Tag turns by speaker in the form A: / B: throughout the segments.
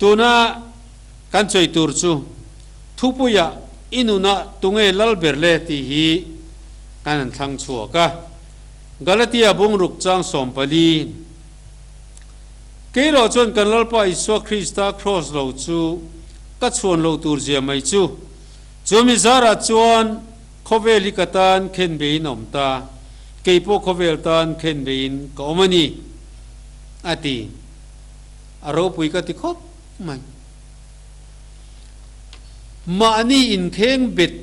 A: Tuna kan sawi tur chu thupuiah i nunah tunge lal ber le tih hi kan han thlang chhuak a. Galatia bungruk chang 14. Keirawh chuan kan Lalpa Isua Krista kraws lo chu ka chhuan lo tur zia mai chu. Chumi zarah chuan khawvel hi ka tan khen beiin a awm ta, kei pawh khawvel tan khen beiin ka awm a ni, a ti. A ropui ka ti khawp mai. Mahni inkheng bet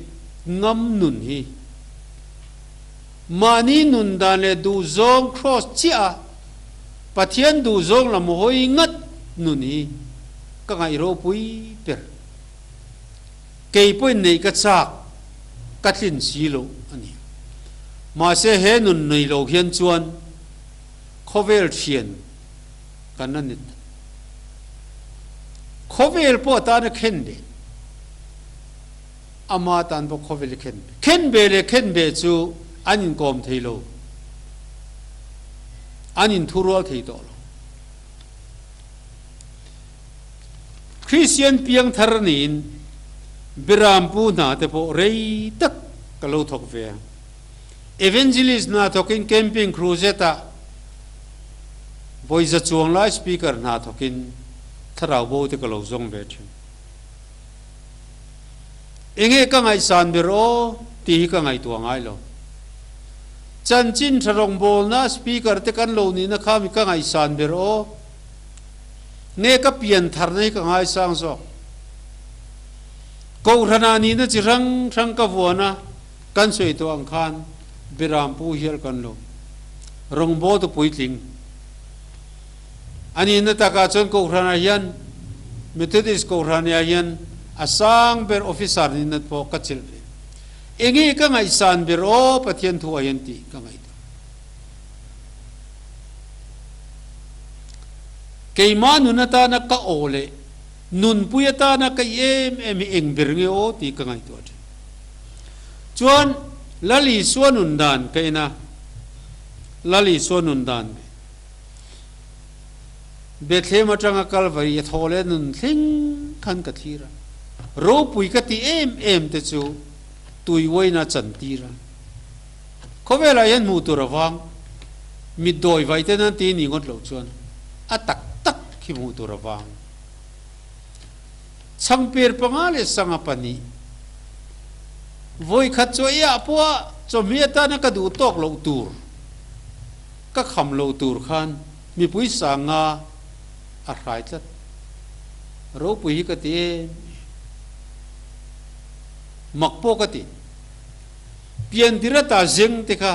A: ngam nun hi mahni nun dan leh duhzawng kraws chiah a Pathian duhzawng lam hawi ngat nun hi ka ngaih ropui ber. Kei pawhin neih ka chak, ka tlin si loh a ni. Mahse he nun nei lo hian chuan khawvel thian kan la ni ta. Khawvel pawh atana khen ve, ama tan pawh khawvel i khen ve. Khen ve leh khen ve chu an inkawm thei lo, an inthurual thei tawh lo. Kristian piangthar niin Birampu hna te pawh rei tak ka lo thawk ve a. Evangelist hna thawkin Camping Crusade ah vawiza chuang lai speaker hna thawkin thlarau bo te ka lo zawng ve thin. Enge ka ngaihsan ber aw tih hi ka ngaihtuah ngai lo. Chanchin tha rawngbawlna speaker te kan lo nihna kha mi ka ngaihsan ber aw. Nge ka pian tharna hi ka ngaisang zawk. Kohhranah nihna chi hrang hrang ka vuan a, kan sawi tawh ang khan Birampu hial kan lo. Rawngbawltu puitling a nihna takah chuan Kohhranah hian Methodist Kohhranah hian a sang ber officer nihna pawh ka chelh ve. Enge ka ngaihsan ber aw Pathian thuah hian tih ka ngaihtuah. Keimah nun atana ka aw leh nunpui atana ka i em em hi eng ber nge aw tih ka ngaihtuah thin. Chuan Lal Isua nun dan ka en a, Lal Isua nun dan ve. Bethlehem atanga Kalvari a thaw leh nun thleng khan ka thlir a. Ropui ka ti em em te chu tuiuaina chantir a. Khawvelah hian hmuh tur avang mit dawi vai te nan ti ni ngawt loh chuan a tak tak hi hmuh tur avang. Chhangper panga leh sanga pahnih vawi khat chu eiah pawha chawhmeh atana ka duh tawk loh tur ka kham loh tur khan mipui sanga a hrai tlat. Ropui hi ka ti em em. Mak pawh ka ti. Piantir ata zeng te kha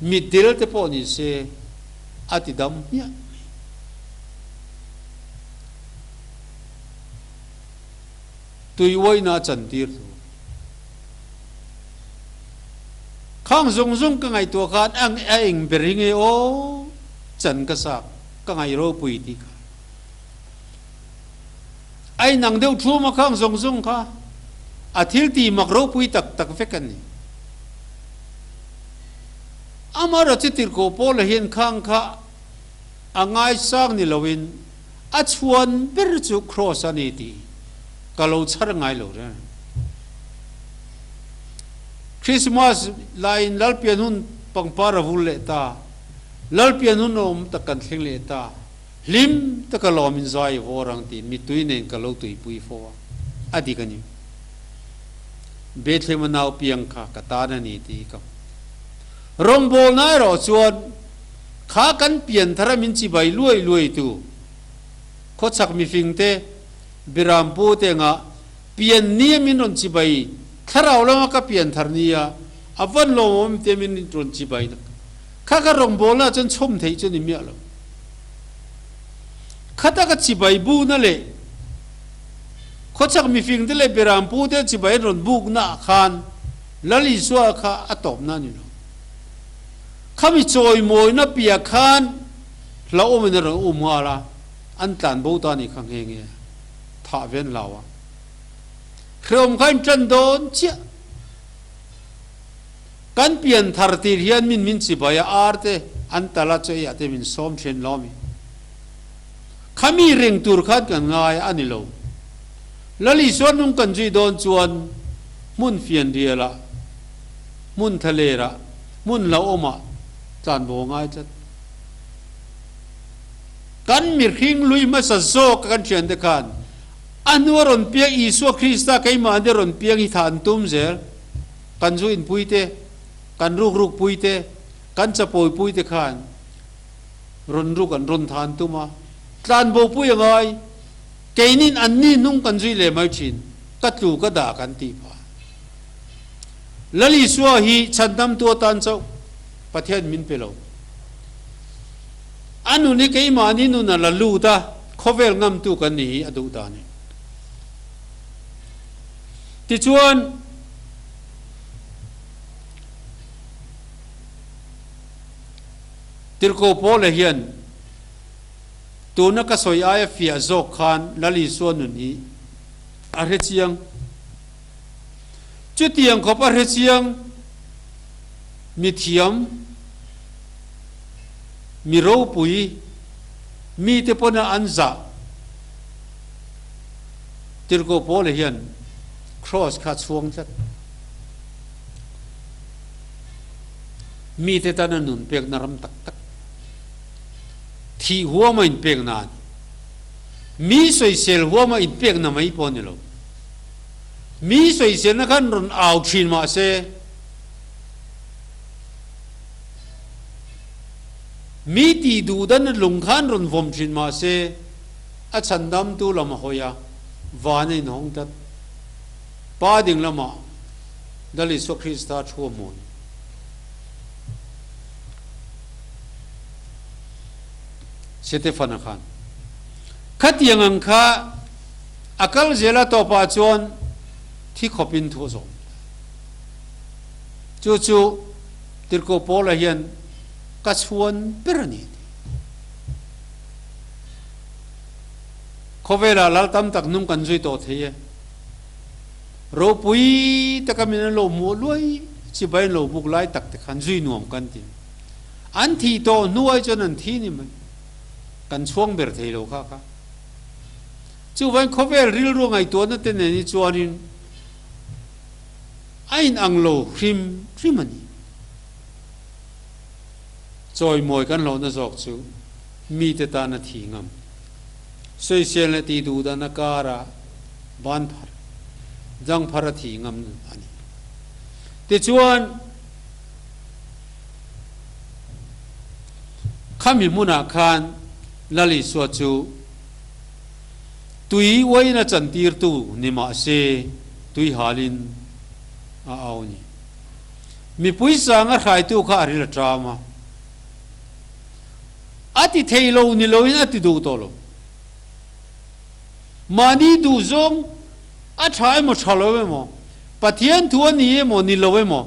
A: mitdel te pawh ni se a ti dam hmiah mai. Tui uaina a chantir thu. Khang zawng zawng ka ngaihtuah khan ang a eng ber hi nge aw chan ka sak ka ngaih ropui tih kha. A inang deuh thum a khang zawng zawng kha a thil tih mak ropui tak tak vek a ni. Amaherawh chu tirhkoh Paula hian khang kha a ngaisang ni loin a chhuan ber chu kraws a ni tih ka lo chhar ngai lo reng. Christmas laiin Lalpian hun pangpar a vul leh ta, Lalpian hun awm tak kan thleng leh ta. Hlim taka lawmin zai vawr ang tih mittui nen ka lo tuipui fo a, a dik a ni. Bethlehem a nau piang kha ka tan a ni tih ka hmu. Rawngbawlna erawh chuan kha kan pian thar a min chibai luai luai tu khawchhak mifingte Birampu te anga pian ni a min rawn chibai thlarau lama ka pian thar nia a van lawmawm te min rawn chibai na Kha ka rawngbawlna chuan chhawm theih chu ni miah lo. Khata ka chibai bukna leh khawchhak mifingte leh Berampute chibai an rawn bukna ah khan Lal Isua kha a tawpna a ni lo. Khami chawimawina piah khan hlauhawmin a rawn um nghal a, an tlan bo ta a nih kha nghe nghe a, thah ve an hlau a. Hrehawm kha in tan dawn chiah. Kan pian thar tir hian min min chibai a, ar te an tal a, chaw eiah te min sawm thin lo a mi. Khami reng tur khan kan ngai a ni lo. Lal Isua nung kan zui dawn chuan hmun fianrialah, hmun thlalerah, hmun hlauhawmah tlanbo a ngai tlat. Kan mihring lui hmasa zawk a kan thiante khan a hnua rawn piang Isua Krista keimahni rawn piang hi thah an tum zel. Kan zu inpui te, kan rukruk pui te, kan chapawi pui te khan rawn ruk an rawn thah an tum a, tlanbo pui a ngai. Keinin anni hnung kan zui leh mai thin, ka tlu ka dah kan tih phah. Lal Isua hi chhandamtu atan chauh Pathian min pe lo. A nun hi keimahni nun a la lut a, khawvel ngamtu kan ni hi a duh dan e. Tichuan, Tirhkoh Paula hian tuna ka sawi aia fiah zawk khan Lal Isua nun hi a hre chiang. Chutiang khawp a hre chiang mithiam, mi ropui, mite pawna an zah Tirhkoh Paula hian Kraws kha a chhuang tlat. Mite tana nun pekna ram tak tak, thih huama inpekna a ni. Mi sawisel huama inpekna mai pawh a ni lo. Mi sawiselna khan rawn au thin mah se, mi tih duh dan lung khan rawn vawm thin mah se, a chhandamtu lam a hawi a, van a inhawng tlat. Pa ding lamah Lal Isua Krista thu a hmu a ni. Setefana khan khatiang ang kha a kal zel a tawpah chuan thi khawpin thu a zawm ta. Chu chu Tirhkoh Paula hian ka chhuan ber a ni a ti. Khawvelah lal tam tak hnung kan zui tawh thei e. Ropui taka min an lo hmuh luai chibai an lo buk lai tak te khan zui nuam kan ti. An thih tawh hnu ai chuan an thi ni mai. Kan chhuang ber thei lo kha kha. Chuvain khawvel rilru ngaihtuahna te nen hi chuanin a inang lo hrim hrim a ni. Chawimawi kan hlawhna zawk chu mite tana thi ngam. Sawisel leh tih duh dan a kara ban phar, jang phar a thi ngam a ni. Tichuan, khami hmunah khan Lal Isua chu tui uain a chantirtu ni mah se tui halin a au a ni. Mipui sang a hraitu kha a ril a ṭam a. A ti thei lo ni loin a ti duh tawh lo. Mahni duh zawng a tha emaw tha lo emaw, Pathian thu a ni emaw ni lo emaw,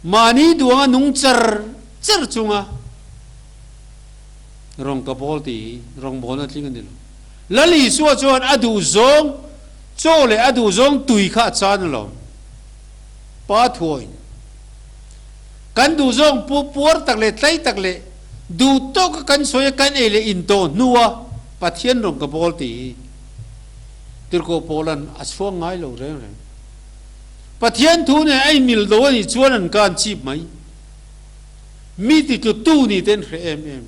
A: mahni duh anga nung char char chunga rawng ka bawl tih hi rawngbawlna tling a ni lo. Lal Isua chuan a duh zawng chaw leh a duh zawng tui kha a chan alawm. Pa thuain. Kan duh zawng pu puar tak leh tlai tak leh duh tawka kan sawi a kan ei leh in tawh hnua Pathian rawn ka bawl tih hi Tirhkoh Paula'n a chhuang ngai lo reng reng. Pathian thu nen a inmil do a nih chuan an kan chip mai. Mi titlutu ni te an hreh em em.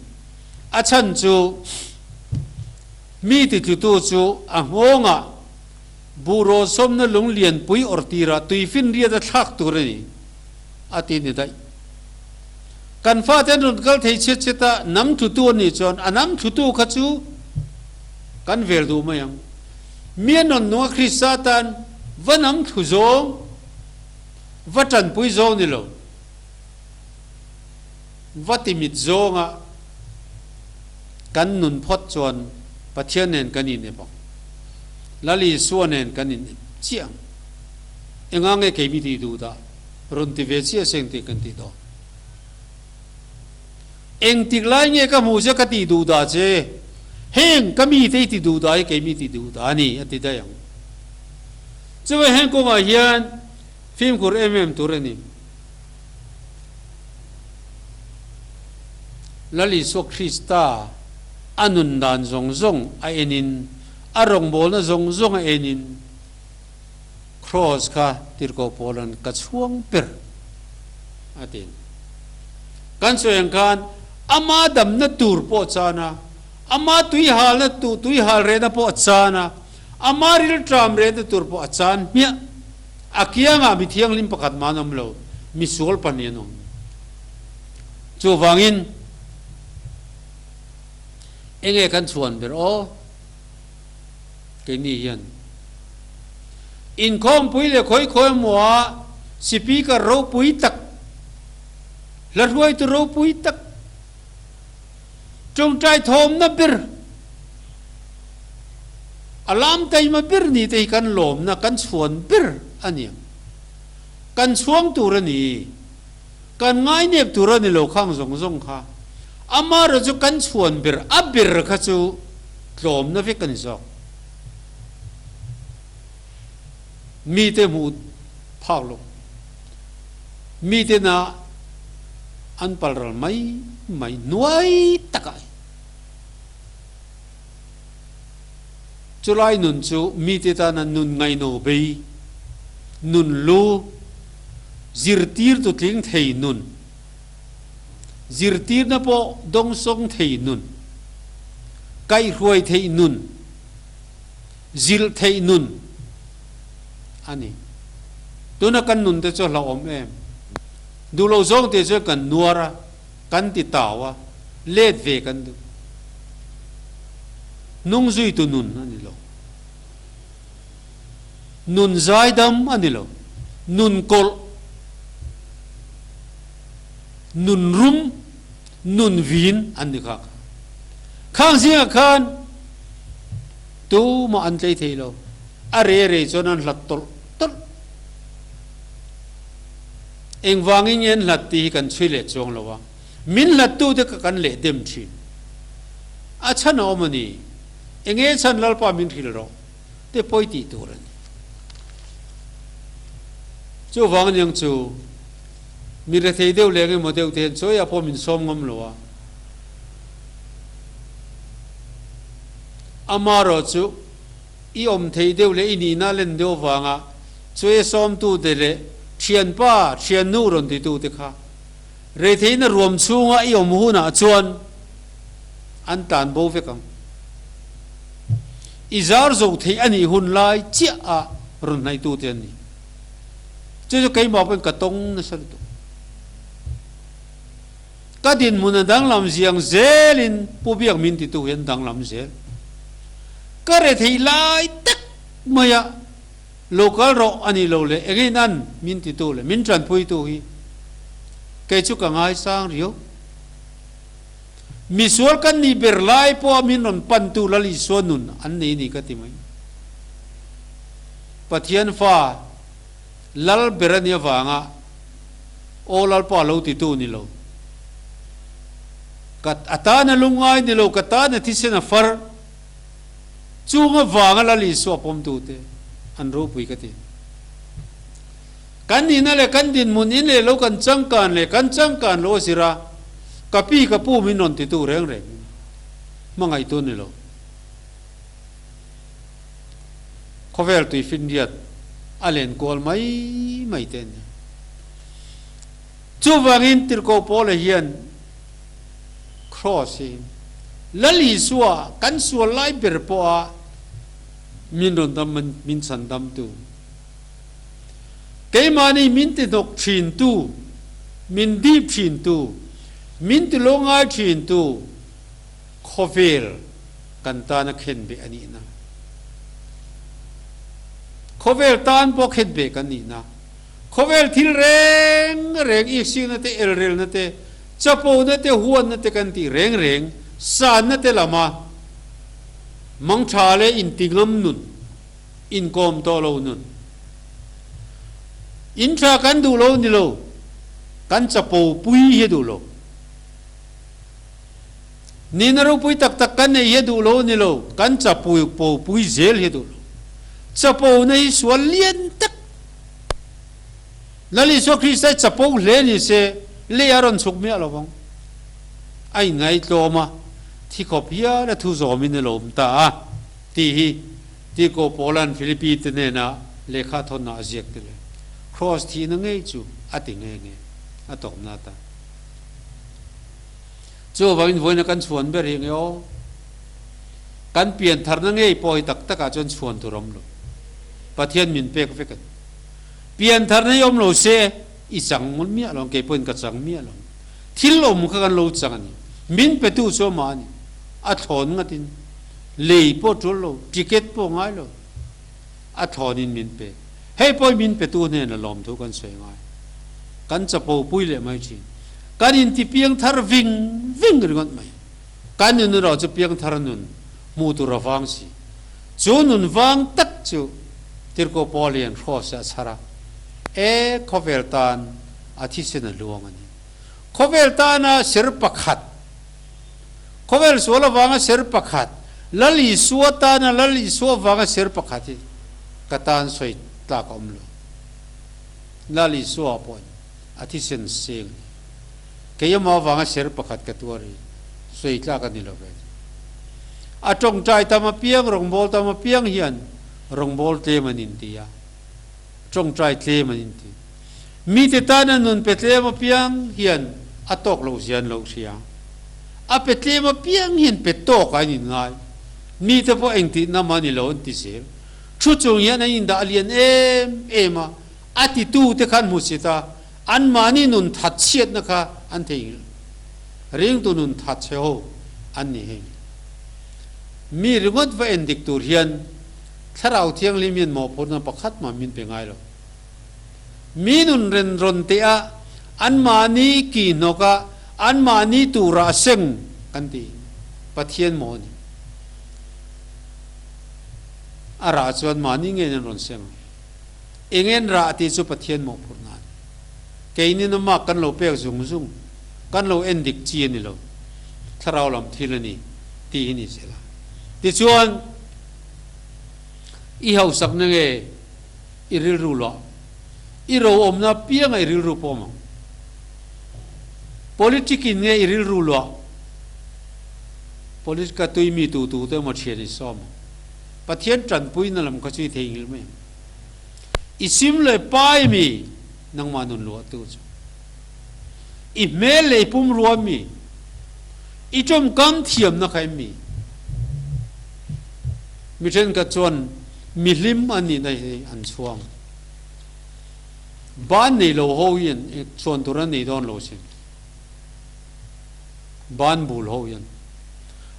A: A chhan chu mi titlutu chu a nghawngah Buhraw sawmna lung lianpui awrh tirah tuifinriat a thlak tur a ni, a ti ni daih. Kan fate an rawn kal thei chhiat chhiat a, nam thlutu an nih chuan a nam thlutu kha chu kan vel duh mai ang. Mi an rawn nung a Krista tan va nam thlu zawng, va tanpui zawng ni lo, va timit zawnga kan nun phawt chuan Pathian nen kan inep ang. Lal Isua nen kan inep chiah ang. Enga nge kei mi tih duh dah? Rawn ti ve chiah se engtik kan tih dawn? Engtik lai nge ka hmuh che ka tih duh dah che? Heng ka mite i ti duh dah hi kei mi tih duh dah a ni a ti daih ang. Chuvang heng kawngah hian fimkhur em em tur a ni. Lal Isua Krista. A nun dan zawng zawng a enin, a rawngbawlna zawng zawng a enin, Kraws kha tirhkoh Paula'n ka chhuang ber a ti. Kan sawi ang khan ama damna tur pawh a chan a, ama tuihalna tu tuihal rehna pawh a chan a, ama rilṭam rehna tur pawh a chan hmiah. A kiangah mi thianghlim pakhat mah an awm lo, misual pahnih an awm. Chuvangin enge kan chhuan ber aw? Keini hian inkhawmpui leh khawi khawi emaw Speaker ropui tak, hla hruaitu ropui tak, tawngtai thawmna ber, a lam taima ber ni te hi kan lawmna, kan chhuan ber a ni ang. Kan chhuang tur a ni. Kan ngainep tur a ni lo khang zawng zawng kha. Amaherawh chu kan chhuan ber, a ber kha chu tlawmna vek a ni zawk. Mite hmuh phak lo, mite na an palral mai mai hnuai takah hi. Chulai nun chu mite tana nun ngaino bei, nun lu, zirtirtu tling thei nun, zirtirna pawh dawngsawng thei nun, kaihhruai theih nun, zilh theih nun a ni. Tuna kan nun te chu a hlauhawm em? Duh lo zawng te chuan kan nuar a, kan ti tau a, let ve kan duh. Hnung zuitu nun a ni lo. Nun zaidam a ni lo. Nun kawlh, nun rum, nun vin an ni kha. Khang zingah khan tumah an tlei thei lo. A re re chuan an hlat tawlh tawlh. Engvangin nge an hlat tih hi kan chhui leh chuang lo a. Min hlattute kha kan leh dem thin. A chhan a awm a ni. Enge chhan Lalpa min hrilh rawh te pawi tih tur a ni. Chuvang aniang chu mi rethei deuh leh engemaw deuh te hian chawiah pawh min sawm ngam lo a. Amaherawhchu i awm theih deuh leh i nihna len deuh avanga chawi a sawmtute leh thianpa, thiannu rawn titute kha Retheihna ruam chhunga i awm hunah chuan an tlan bo vek ang. I zar zo theih a nih hun lai chiah ah rawn hnaihtute an ni. Chu chu keimah pawhin ka tawng nasa lutuk. Ka dinhmun a danglam ziang zelin Pu Biak min titu hi an danglam zel. Ka retheih lai tak maia Lo kal rawh a nih lo leh engin an min titu leh min tanpuitu hi kei chu ka ngaisang riau. Misual kan nih ber lai pawha min rawn pantu Lal Isua nun an nei ni ka ti mai. Pathian fa Lal ber a nih avanga Aw Lalpa lo titu ni lo. Ka a tana lungngai ni lo, ka tana thisen a far. Chung avanga Lal Isua pawmtute an ropui ka ti. Kan nihna leh kan dinhmun in leh lo kan changkan leh kan changkan lo a zir a, ka pi ka pu min rawn titu reng reng hmangaihtu ni lo. Khawvel tuifinriat a len kual mai mai te a ni. Chuvangin Tirhkoh Paula hian Kraws hi Lal Isua kan sual lai ber pawha min rawn dam min chhan damtu, keimahni min ti hnawk thintu, min dip thintu, min ti lo ngai thintu khawvel kan tana khenbeh a nihna, khawvel tan pawh khenbeh kan nihna, khawvel thil reng reng iksikna te elrelna te, Chapona te huatna te kan tih reng reng sanna te lama mangtha leh intingam nun, inkawm tawh lo nun. In tha kan duh lo ni lo, kan chapo pui hi a duh lo. Nihna ropui tak tak kan nei hi a duh lo ni lo, kan chapo pui zel hi a duh lo. Chapona hi sual lian tak. Lal Isua Krista hi chapo hle ni se, lei a rawn chhuk miah lo vang. A inngaihtlawm a. Thi khawp hial a thu zawmin a lo awm ta a tih hi Tirhkoh Paula'n Philippi te hnena lehkha thawnna a ziak tel e. Kraws thihna ngei chu a ti nghe nghe a tawpna atan. Chuvangin vawiina kan chhuan ber hi nge aw? Kan piantharna ngei pawh hi tak takah chuan chhuan tur a awm lo. Pathian min pek vek a ni. Piantharna hi awm lo se i chang miah lo ang, kei pawhin ka chang miah lo ang. Thil awm kha kan lo chang a ni. Min petu chu amah a ni. A thlawn ngatin lei pawh tul lo, ticket pawh ngai lo. A thlawnin min pe. Hei pawh hi min petu hnena lawmthu kan sawi ngai. Kan chapo pui leh mai thin. Kan inti piangthar ving ving ringawt mai. Kan nun erawh chu piangthar nun hmuh tur a vang si. Chu nun vang tak chu Tirhkoh Paul hian hrawse a chhar a, E khawvel tan a thisen a luang a ni. Khawvel tana ser pakhat, khawvel sual avanga ser pakhat, Lal Isua tana Lal Isua avanga ser pakhat hi ka tan sawi tlak a awm lo. Lal Isua pawhin a thisen seng a ni. Kei amah avanga ser pakhat ka tuar hi sawi tlak a ni lo ve. A tawngtai tam apiang, rawngbâwl tam apiang hian rawngbâwl tlem an inti a, tawngtai tlem an inti. Mite tana nun pe tlem apiang hian a tawk loh zia an lo hria. A pe tlem apiang hian pe tawk a an inngai. Mite pawh engtihna mah ni lo an ti zel. Thu chung hian an indah lian em em a, a titute khan hmusit a, anmahni nun that chhiatna kha an theihnghilh. Ringtu nun that chhe ho an ni heng. Mi ringawt va endik tur hian Thlarau Thianghlim hian mawhphurhna pakhat mah min pe ngai lo. Mi nun ren rawn teh a, anmahni ki hnawk a, anmahni tura a seng kan ti. Pathian maw a ni? A rah chuan mahni ngeiin an rawn seng ang. Eng en rah tih chu Pathian mawhphurhna a ni. Keini na mark kan lo pek zung zung, kan lo en dik chi a ni lo. Thlarau lam thil a ni tih hi ni zel a. Tichuan, i hausakna nge i rilru luah? I ro awmna apianga i rilru pawm ang. Politic in nge i rilru luah? Politic a tui mi tu tu te emaw thian i sawm ang. Pathian tanpuina lam kha chu i theihnghilh mai ang. I sim leh pai mi nangmah nun luah tu chu. I hmel leh i pumrua mi, i tawngkam thiamna kha em mi? Mi thenkhat chuan mi hlim an nihna hi an chhuang. Ban nei lo ho hian chhuan tur an nei dawn lo sin. Ban bul ho hian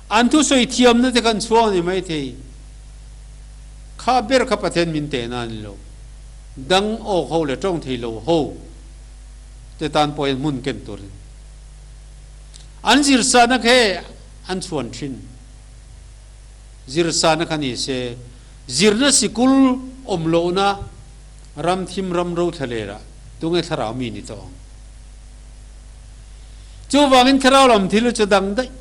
A: an thusawi thiamna te khan chhuang ni mai thei. Kha ber kha Pathian min tehna a ni lo. Dang awk ho leh tawng thei lo ho te tan pawh hian hmun ken turin an zirsana khe an chhuan thin. Zirsana kha ni se, zirna sikul awm lohna ram thim ram ro thlalerah tunge thlarau mi ni tawh ang? Chuvangin thlarau lam thil chu dang daih.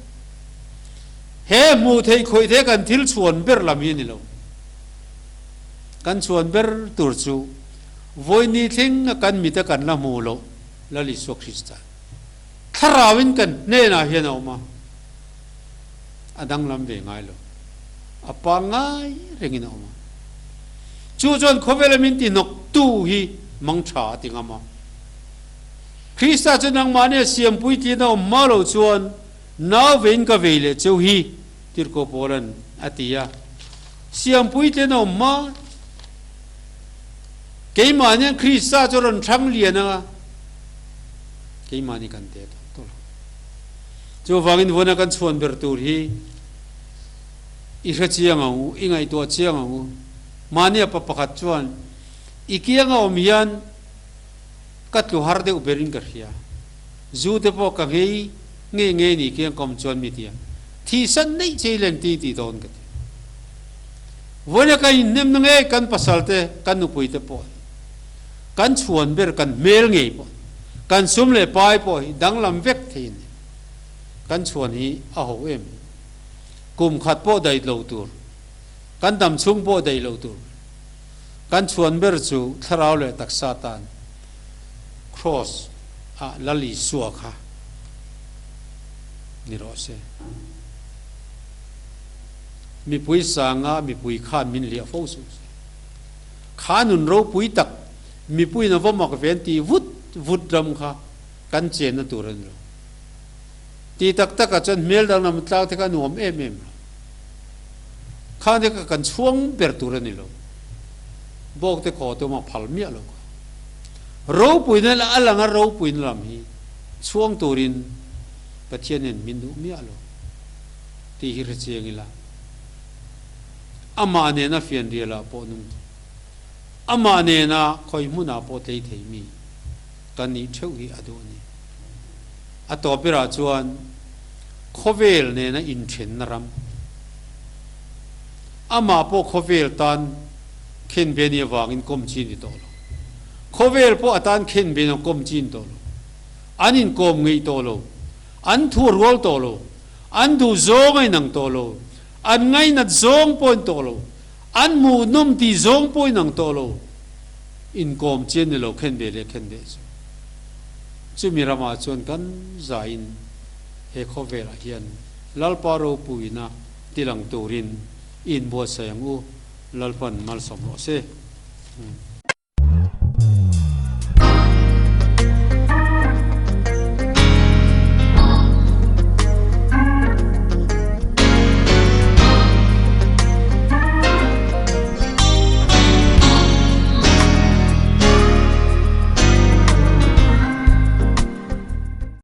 A: He hmuh theih khawih theih kan thil chhuan ber lam hi a ni lo. Kan chhuan ber tur chu vawi thleng a kan mit a kan la hmuh loh Lal Isua Krista thlarauin kan hnenah hian a awm a. A danglam ve ngai lo. A pangngai rengin a awm a. Chu chuan khawvela min tihnawktu hi mang tha a ti ngam a. Krista chu nangmahni a siampui tlin a awm hma lo chuan nau vein ka vei leh cheu hi, Tirhkoh Paula'n a ti a. Siampui tlin a awm hma. Keimahnian Krista chu rawn thlang lian anga keimahni kan teh tawh tawh lo. Chuvangin vuna kan chhuan ber tur hi i hre chiang ang u, i ngaihtuah chiang ang u. Mahni a pa pakhat chuan i kianga awm hian ka tlu har deuh berin ka hria. Zu te pawh ka nghei ngei ngei ni kiang ka awm chuan mi tia thihsan neih che i len ti tih dawn ka ti. Vawina kan inhnemna ngei kan pasal te, kan nupui te pawh hi kan chhuan ber, kan hmel ngei pawh kan sum leh pai pawh hi danglam vek thei a ni. Kan chhuan hi a ho em? Kum khat pawh daih lo tur, kan dam chhung pawh daih lo tur. Kan chhuan ber chu thlarau leh taksa tan Kraws ah Lal Isua kha ni rawh se. Mipui sanga mipui khan min hliah fo suh se. Kha nun ropui tak mipuiin a va mak ve an tih vut vut ram kha kan chenna tur a ni lo. Ti tak takah chuan hmel danglam tlang te kha nuam em em lo. Khang te kha kan chhuang ber tur a ni lo. Bawk te khaw tum a phal miah lo kha. Ropuina leh a langa ropuina lam hi chhuang turin Pathianin min duh miah lo tih hi hre chiang ila. Amah nena fianrialah pawh nung thei, amah nena khawi hmunah pawh tlei thei mi kan nih theuh hi a duh a ni. A tawp berah chuan khawvel nena inthenna ram, amah pawh khawvel tan khenbe ni avangin kawm chi ni tawh lo, khawvel pawh a tan khenbe na kawm chi ni tawh lo, an inkawm ngeih tawh lo, an thu a rual tawh lo, an duh zawng a inang tawh lo, an ngainat zawng pawh in tawh lo, an hmuhnawm tih zawng pawh inang tawh lo, inkawm chian ni lo khenbe leh khenbeh chu. Chumi ramah chuan kan zain he khawvelah hian Lalpa ropuina tilang turin i inbuatsaih ang u, Lalpan malsawm rawh se.